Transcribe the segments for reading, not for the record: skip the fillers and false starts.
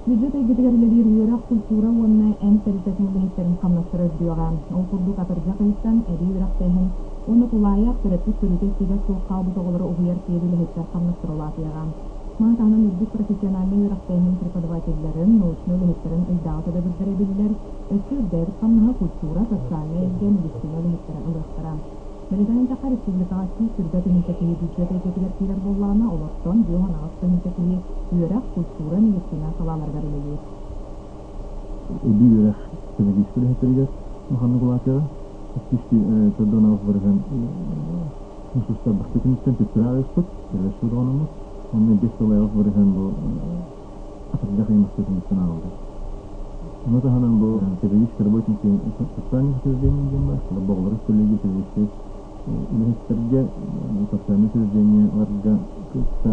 Бюджет эйгэтигэр үлэлиир үөрэх, культура уонна эмп тэрилтэтин үлэһиттэрин хамнастара үрдүөҕэ. Ол курдук атырдьах ыйыттан эбии үөрэхтээһин уонна тулаайах, төрөппүт көрүүтэ-истиитэ суох хаалбыт оҕолору уһуйар пед үлэһиттэр хамнастара улаатыаҕа. Маны таһынан үрдүк профессиональнай үөрэхтээһин преподавателлэрин, научнай үлэһиттэрин ыйдааҕы төлөбүрдэрэ эбиллэр, өссө үрдээбит хамнаһы культура, социальнай эйгэ, медицина үлэһиттэрэ ылыахтара. Бэлиэтээн эттэххэ, республикаҕа 120 000 киһи бюджет эйгэтигэр киирэр буоллаҕына, олортон 58 000 киһи үөрэх, культура, медицина салааларыгар үлэлиир. Эбии үөрэх педагогическай үлэһиттэригэр улаханнык улаатыаҕа. 248 бырыһыан мусустар бастакы күнүттэн төттөрү ааҕыспыт, төлөспүт оҕономмут. Онно 5,8 бырыһыан бу атырдьах ыйын бастакы күнүттэн ааҕыллар. Ону таһынан бу педагогические работники социальных учреждений диэн баар, оҕолору коллеги педагогическай үлэһиттэргэ социальнай учреждениеларга кытта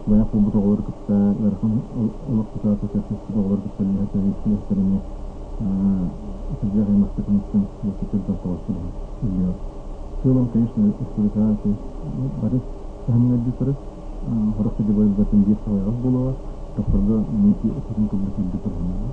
тулаайах буолбут оҕолору кытта ыарахан олох ситуациятыгар түспүт оҕолору кытта үлэлэһэр педагогическай үлэһиттэр эмиэ атырдьах ыйын бастакы күнүттэн 49 бырыһыан Сыалым, конечно, республикаҕа бары таһымҥа үрдүү турар. Сорох категориялартан биир сыл буолуоҕа. Сорохторго этитин курдук үрдүк бырыһыан.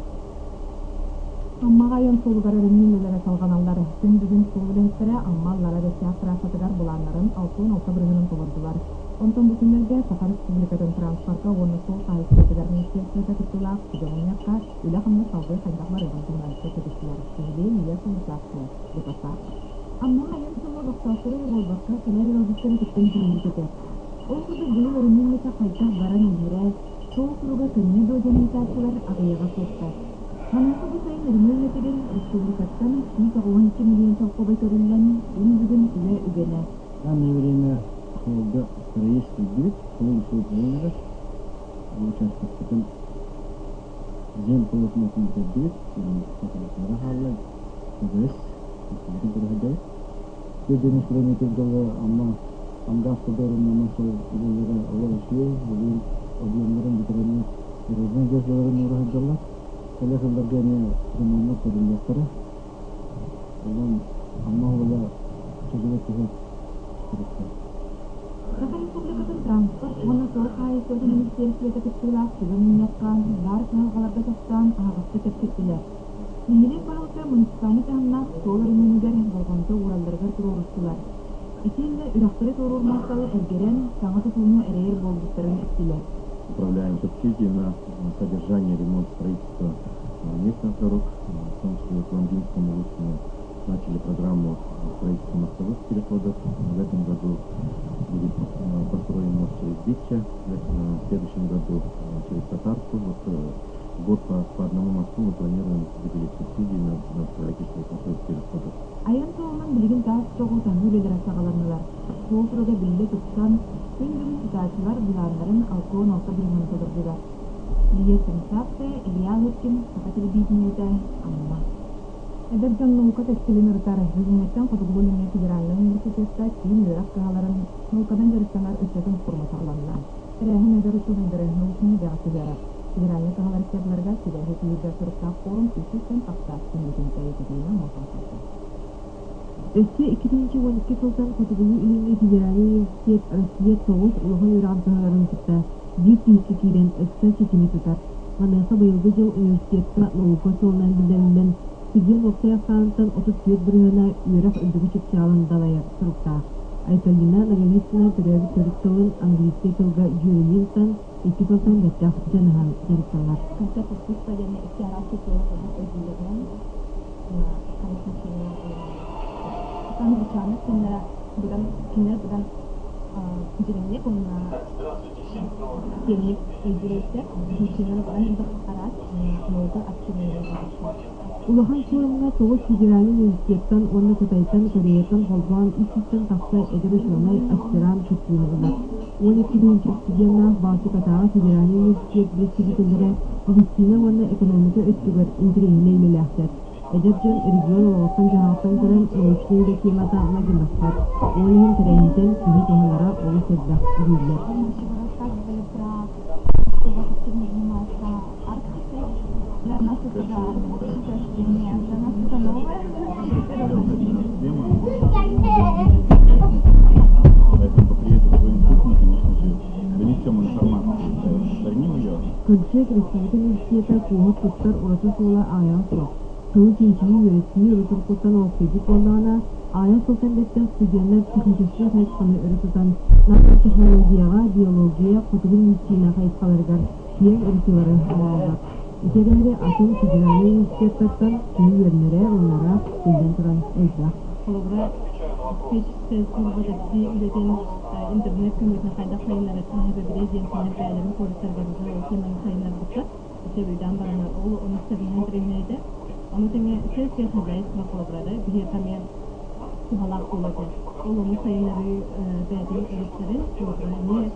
Аммаҕа айан суолугар өрөмүөн үлэлэрэ салҕаналлар. Күн бүгүн суол үлэһиттэрэ Амма Аллара Бэстээх трассатыгар былааннарын 66 бырыһыанын толордулар. Онтон бу күннэргэ Саха Республикатын транспорка уонна суол хаһаайыстыбатыгар министерствота кыттыылаах сүбэ мунньахха үлэ-хамнас салгыы хайдах барыаҕын туһунан кэпсэтистилэр. Сиһилии Илья Сунусавская, репортаж. Амма айан суола олохтоохтору эрэ буолбакка, кэлэр ыалдьыттары кытта интэриэһиргэтэр. Ол курдук быйыл өрөмүөн үлэтэ хайдах баран иһэрэ, суол туруга көннө дуо диэн ыйытааччылар аҕыйаҕа суохтар. Маныаха бу сайын өрөмүөн үлэтигэр республикаттан 192 миллион солкуобай көрүллэн, күн бүгүн үлэ үгэнэ. В данное время суолга проезд киирдибит, суол үчүгэй буолан эрэр. Бу учаастакпытын земполотнотун бүтэрдибит, соторутааҕы хаалла, ТГС мастыбытын көрө сылдьабыт. Төрдүнү дьолло Амма Амгаас Тодоровна суол үлэлэрэ олох үчүгэй, билигин объемнарын бүтэрэннэр дорожнай дьыалаларын уура сылдьаллар. Кэлэр сылларга эмиэ ремоннар көрүллүөхтэрэ. Онон Амма уола чөлүгэр түһэр туруктаах. Саха Республикатын транспорт уонна суол хаһаайыстыбатын министиэристибэтэ кыттыылаах сүбэ мунньахха баар кыһалҕаларга тохтоон аһаҕастык кэпсэттилэр. Нэһилиэк баһылыга муниципальнай таһымнаах суол өрөмүөнүгэр болҕомто ууралларыгар туруорустулар. Итиэннэ үрэхтэри туоруур муосталы эргэрэн, саҥа тутууну эрэйэр буолбуттарын эттилэр. Управляем субсидии на содержание, ремонт, строительство местных дорог, в том числе в Лангинском улусе мы начали программу строительства мостовых переходов. В этом году будет построен мост через Битча, в следующем году через Татарку. Вот в год по одному мосту мы планируем выделить субсидии на строительство мостовых переходов. Айан суолунан билигин таас чоҕу таһыы үлэлэрэ саҕаланнылар. Суол туруга биллэ тупсан, күн бүгүн тутааччылар былааннарын 66 бырыһыан толордулар. Лия Станиславская, Илья Лыткин, Саха телевидениетэ, Амма. Эдэр дьон наука кэскилин ырытар. Бүгүҥҥүттэн Хотугулуу-Илиҥҥи федеральнай университекка киин үөрэх кыһаларын науканан дьарыктанар ыччатын форума саҕаланна. Тэрээһин эдэр учуонайдары научнай идэҕэ сыһыарар. Федеральнай кыһалар ыччаттарыгар сибээһи күүһүрдэр соруктаах форум 300-тэн тахса инникинтэ Екатерина Аммосова. Өссө 2012 сылтан Хотугулуу-Илиҥҥи федеральнай университет Россия тоҕус улахан үөрэҕин кыһаларын кытта биир тиһиккэ киирэн ыкса ситими тутар. Маныаха быйылгы дьыл университекка наука сылынан биллэриллэн, студент уопсай ахсааныттан 34 бырыһыана үөрэх үрдүкү чыпчаалын далайар соруктаах. Айталина Ноговицына төрөөбүт төрүт тылын английскай тылга дьүөрэлии тутан, 2 сылтан бэттэх дьаныһан дьарыктанар. Концепт искусства диэн икки араас культура курдук өйдүүллэринэн, конечно, англичаннар кинилэр быдан кинилэр быдан дьиҥник уонна киэҥник өйдүүр кинилэр быдан элбэх араас наука общественнай. Улахан форумҥа тоҕус федеральнай университеттан уонна Кытайтан, Кореяттан холбоон 300-тэн тахса эдэр учуонай, аспирант кыттыыны ылар. 12 000 студеннаах Балтикатааҕы федеральнай университет представителлэрэ медицина уонна экономика өттүгэр интэриэһинэй үлэлээхтэр. Эдэр дьон регион олоҕуттан-дьаһаҕыттан көрөн научнай үлэ темата майгыннаспат, ол иһин тэрээһинтэн киһи туһанара олус элбэх дииллэр. Рассказывали про что у вас активно занимается Арктикой. Для нас это, да, для нас это новое. Тема. Поэтому по приезду в свой институт мы, конечно же, донесем информацию, сохраним ее. Кырдьык, республика университета куоһур туттар ураты суола аҕыйаҕа суох. Тылы чинчийии, үөрэтии урут-уруккуттан олохсуйбут буоллаҕына, аҕыйах сылтан бэттэх студеннар техническэй хайысханы өрө тутан, нанотехнологияҕа, биология, хотугу медицина хайысхаларыгар киэҥ ырытыылары оҥороллор. Ити эрээри атын федеральнай университеттартан киһи үөрэнэрэ, ылынара, биллэн туран, элбэх. Холобура, диспетчерскэй служба такси үлэтин интернет көмөтүнэн хайдах сайыннарар киһи диэн кинилэр бэйэлэрин полистарыгар уже ол теманы сайыннарбыттар. Өйдөөн баран ол ону сэргээн тренердэ. Ону тэҥэ сельское хозяйство холобура да биһиэхэ эмиэ туһалаах буолуо этэ. Ол ону сайыннарыы бэйэтин өрүттэрин холобура эмиэ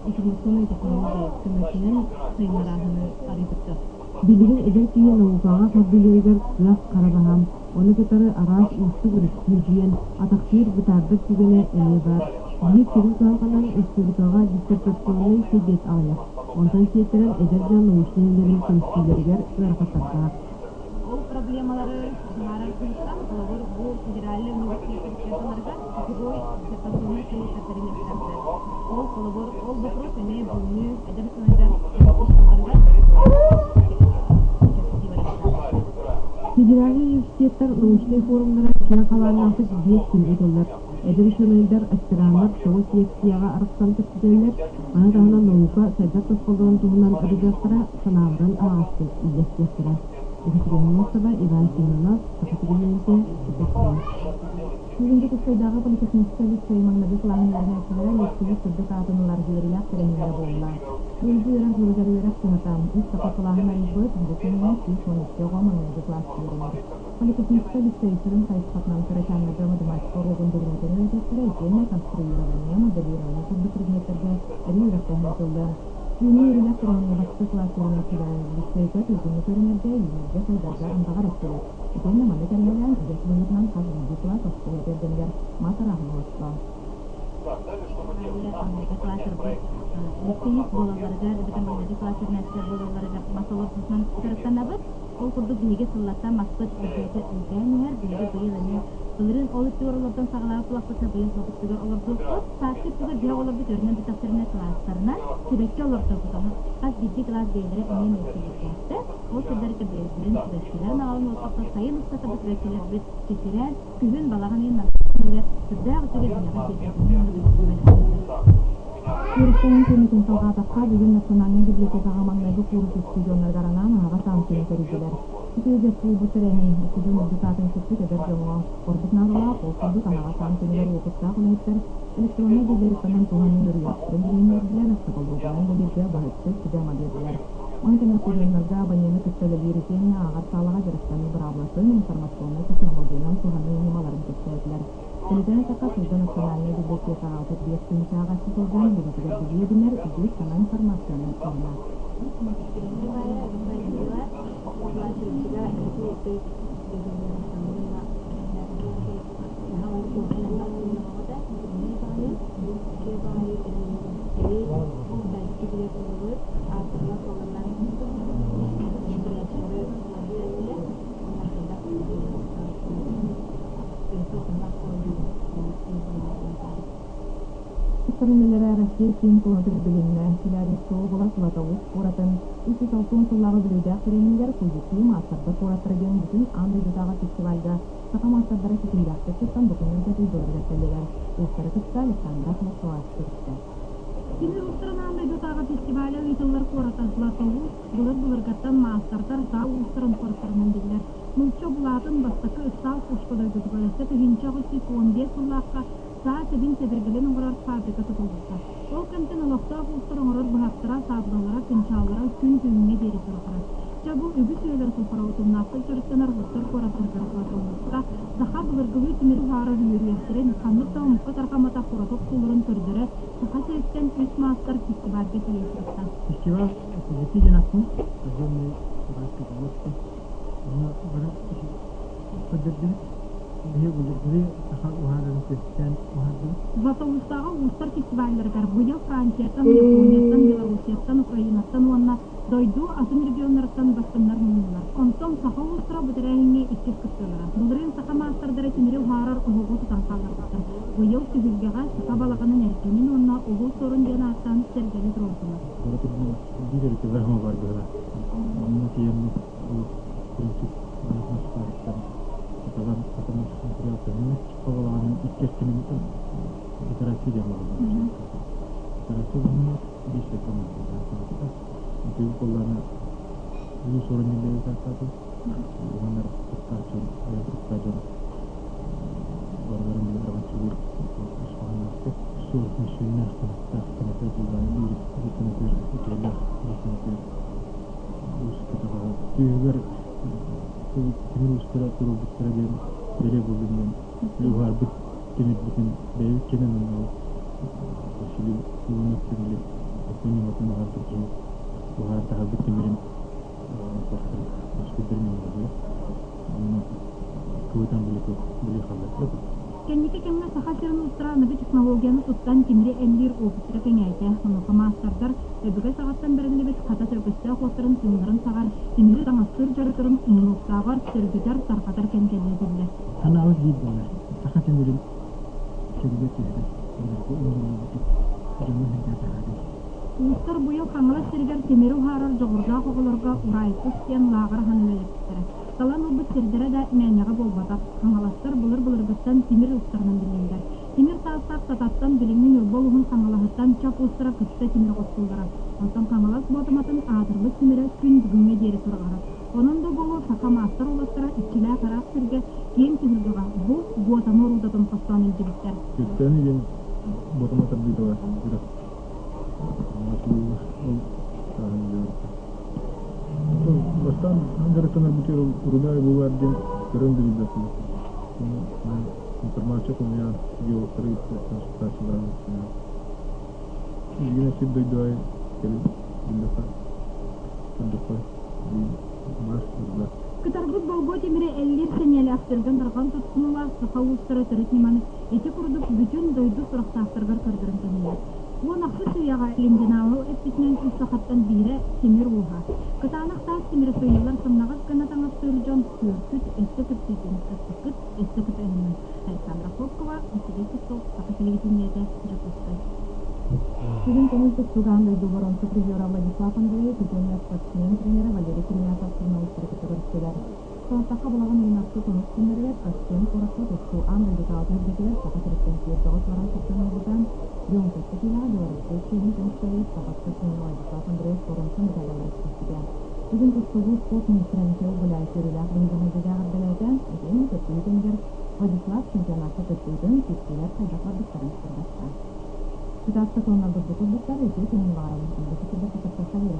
информационнай технология көмөтүнэн сайыннарааһыны арыйбыттар. Билигин эдэр киһи наукаҕа хардыылыырыгар кыах хара баһаам, ону кытары араас уустук өрүттүү атахтыыр бытаардар түгэнэ эмиэ баар. Биир сүрүн кыһалҕанан республикаҕа диссертационнай сэбиэт аҕыйах. Онтон сиэттэрэн эдэр дьон научнай үлэлэрин көмүскүүллэригэр ыарахаттардаах. Ол проблемалары быһаарар туһуттан, холобур, бу федеральнай университеттарга сетевой диссертационнай советтар тэриллиэхтээхтэр. Ол, холобур, ол вопрос эмиэ бүгүҥҥү эдэр учуонайдар Федеральнай университеттар научнай форумнара киэҥ хабааннаахтык 5 күн ыытыллар. Эдэр учуонайдар, аспираннар тоҕус лекцияҕа арахсан кэпсэтэллэр, маны таһынан наука сайдар тосхоллорун туһунан ырытыахтара, санааларын аһаҕастык үллэстиэхтэрэ. Екатерина Носова, Иван Семенов, Саха сирин Кэпсээн. Бүгүн Дьокуускайдааҕы политехническай лицей маҥнайгы кылааһын үөрэнээччилэрэ лекция сырдык аатын ылар үөрүүлээх тэрээһиннэрэ буолла. Быйылгы үөрэх дьылыгар үөрэх кыһата үс саха кылааһын арыйбыт, бу кэмҥэ 112 оҕо маҥнайгы кылааска үөрэнэр. Политехническай лицей сүрүн хайысхатынан кырачааннарга математика уруогун дириҥэтэн үөрэтиэхтэрэ итиэннэ конструирование, моделирование курдук предметтэргэ эбии үөрэхтээһин ыытыллыа. Түүҥҥү үөрүүлээх тэрээһиҥҥэ бастакы кылаас үөрэнээччилэрэ лицейгэ туйгуннук үөрэнэргэ, үүнэргэ, сайдарга андаҕар эттилэр. Итиэннэ манна кэлиэлээн үгэс быһыытынан хас биирдии кылаас оскуола тиэргэнигэр мас арааһын олорто. Маҥнайгы кылаастарбыт лицеист буолалларыгар эбэтэр маҥнайгы кылаас үөрэнээччилэр буолалларыгар мас олордуутунан дьарыктанабыт. Ол курдук биһиги сыллата маспыт үрдүөтэ элбээн иһэр. Биһиги быйыл эмиэ былырыын ол өттүгэр олордон саҕалаабыт буоллахпытына быйыл сол өттүгэр олордуохпут. Сааскы өттүгэр биһиги оҕолорбут өрүнэн бүттэхтэринэ кылаастарынан сибэкки олордорбут. Ону хас биирдии кылаас бэйэлэрэ эмиэ миэстэлэрдээхтэр. Ол сирдэргэ бэйэлэрин сибэккилэрин аҕалан олордохто сайын устата бу сибэккилэрбит чэчирээн күһүн балаҕан ыйын күнүгэр сүрдээх үчүгэй биһиэхэ киэргэтинэн уонна бэлэхтииллэр. Үөрэхтээһин тиэмэтин салҕаатахха, бүгүн Национальнай библиотекаҕа маҥнайгы куурус устудьуоннарыгар анаан аһаҕас аан күнү тэрийдилэр. Ити үгэс буолбут тэрээһин устудьуон үрдүк аатын сүкпүт эдэр дьоҥҥо ордук наадалаах, ол курдук аһаҕас аан күнүгэр уопуттаах үлэһиттэр электроннай библиотеканан туһаныы үөрүйэхтэрин билиһиннэрдилэр, каталогунан үлэлииргэ быһаччы сүбэ-ама биэрдилэр. Ону тэҥэ устудьуоннарга абонены кытта үлэлиир итиэннэ ааҕар саалаҕа дьарыктаныы быраабылатын, информационнай технологиянан туһаныы ньымаларын кэпсээтилэр. Бэлиэтээн эттэххэ, сылга Национальнай библиотекаҕа 35 тыһыынча ааҕааччы сылдьан, үлэтигэр билии эбинэр, үгүс саҥа информацияны ылынар. Көрүнүүлэрэ Россия киин куоратыгар билиннэ. Челябинскай уобалас Златоуст куоратын 360 сыллааҕы үбүлүөйдээх тэрээһинигэр Кузнецы маастардар куораттара диэн бүтүн аан дойдутааҕы фестивальга саха маастардара ситиһиилээхтик кыттан бу күннэргэ дойдуларыгар кэллилэр. Уустары кытта Александра Охлопкова көрүстэ. Тимир уустарын аан дойдутааҕы фестиваля ыытыллар куората Златоуст былыр-былыргаттан маастардар саа уустарын куораттарынан биллэр. Нуучча булаатын бастакы ыксал пушка дойдутугар өссө 1815 сыллаахха саа сэбин сэбиргэлин оҥорор фабрика тутуллубута. Ол кэмтэн олохтоох уустар оҥорор быһахтара, саабылалара, кынчааллара күн бүгүҥҥэ диэри сураҕырар. Дьэ бу үгүс үйэлэр тухары утумнаахтык дьарыктанар уустар куораттарыгар Златоустка саха былыргылыы тимири уһаарар үөрүйэхтэрин, ханнык да омукка тарҕамматах ураты охсууларын көрдөрө Саха сириттэн үс маастар фестивальга тиийэ сырытта. Фестиваль Кузнецы диэн аттын подземный уральский завод. Онно бары көрдөрдүбүт. Биһи былыргы саха уһаарарын күөстээн уһаардыбыт. Златоустааҕы уустар фестивалларыгар быйыл Францияттан, Японияттан, Белоруссияттан, Украинаттан уонна дойду атын регионнарыттан бастыҥнар муннулар. Онтон саха уустара бу тэрээһиҥҥэ иккис кыттыылара. Былырыын саха маастардара тимири уһаарар оһоҕу тутан хаалларбыттар. Быйыл түһүлгэҕэ саха балаҕанын эркинин уонна Улуу Суорун диэн ааттаан сэргэни туруордулар. Биир эрэ килограмма бар быһыылаах. Онно тиийэммит олох принцип мас баарыттан саталан атын материал көһүннэ. Балаҕанын икки эркинин декорация диэн балаҕан. Декорация быһыылаах биир сэргэ декорация. Ытыгы буоллаҕына Улуу Суорун диэн бэйэтэ уһанар кыттааччы айар кыттаа дьон барыларын билэр араҥаччылыыр ис хоһоонноохтук суор мөссүөннээх кынаттаах кынатыыр буоллаҕына биир биир кынатыыр үтүөлээх биир кынатыыр уус көтөҕө түөһүгэр тимир уустара туруорбуттара диэн бэлиэ буоллун диэн уһаарбыт тимирбитин бэйэбит кэнэн уонна ол Василий Иванов били такой ньыматын уһаарбыт киһи уһааран таһаарбыт тимирин Кэнники кэмҥэ Саха сирин уустара аныгы технологияны туттан тимири эллиир опыттара кэҥээтэ. Онуоха маастардар өбүгэ саҕаттан бэриллибит хата төргөстөөх уоттарын тыыннарын саҕар, тимири таҥастыыр дьарыктарын умнуохтааҕар сөргүтэр, тарҕатар кэм кэллэ дииллэр. Санаабыт биир буолар. Саха тимирин чөлүгэр түһэрэн, былыргы умнуллубутун дьоҥҥо сылдьар таһаарыы. Уустар быйыл Хаҥалас сиригэр тимири уһаарар дьоҕурдаах оҕолорго Урайкус диэн лааҕыр аһан үлэлэппиттэрэ. Талан ылбыт сирдэрэ да мээнэҕэ буолбатах. Хаҥаластар былыр-былыргыттан тимир уустарынан биллэллэр. Тимир таастаах Сататтан билиҥҥи Ньурба улууһун Хаҥалаһыттан чап уустара кытта тимир оҕостууллара. Онтон Хаҥалас Буотаматын аатырбыт тимирэ күн бүгүҥҥэ диэри сураҕырар. Онон да буолуо саха маастар уолаттара иччилээх ыраах сиргэ, киэҥ түһүлгэҕэ бу Буотама уруудатын хостоон илдьибиттэр. Күттэни диэн Буотама тардыытыгар үрэх Бастаан дьарыктанарбытыгар Рудай булар диэн көрөн да билбэппин. Информация хомуйан, геологтары кытта консультациялаан Билигин сир дойду аайы кэлин биллэххэ, көрдөххө баар руда. Кытарбыт болгуо тимири эллиир сэниэлээх түргэн тарҕан туттунуулаах саха уустара төрүт ньыманы ити курдук бүтүн дойду сурахтаахтарыгар көрдөрөн кэбиһэр. Уон ахсыс үйэҕэ Линденау эппитинэн үс сахаттан биирэ тимир ууһа. Кытаанах таас тимири сыыйыллар сымнаҕас гына таҥастыыр дьон түөркүт өссө кыптыйдын, ыкпыккыт өссө кытыһыннын. Александра Охлопкова, Василий Слепцов, Саха телевидениетэ, Дьокуускай. Бүгүн көҥүл тустууга аан дойду боруонса призера Владислав Андреев итиэннэ спортсмен тренерэ Валерий Керемясов суруналыыстары кытта көрүстүлэр. Саатахха балаҕан ыйын ахсыс онус күннэригэр Ташкент куоракка тустуу аан дойдутааҕы түһүлгэтигэр Саха сириттэн түөрт баран кыттан ылбыта. Бионтекка киилэҕэ Белоруссия чиэһин көмүскээбит саха спортсмена Владислав Андреев боруонса медаль түспүтэ. Бүгүн тустуугу спорт министрэ Михаил Гуляев үөрүүлээх быһыыга-майгыга эҕэрдэлээтэ. Итиэннэ көрсүһүү кэмигэр Владислав чемпионакка кыттыытын, киирсиилэр хайдах барбыттарын сырдатта. Кытаатта туоннарбыт бу курдуктар үтүө күнүн баҕарабын. Инники сиргэ сырдатыахха диэри.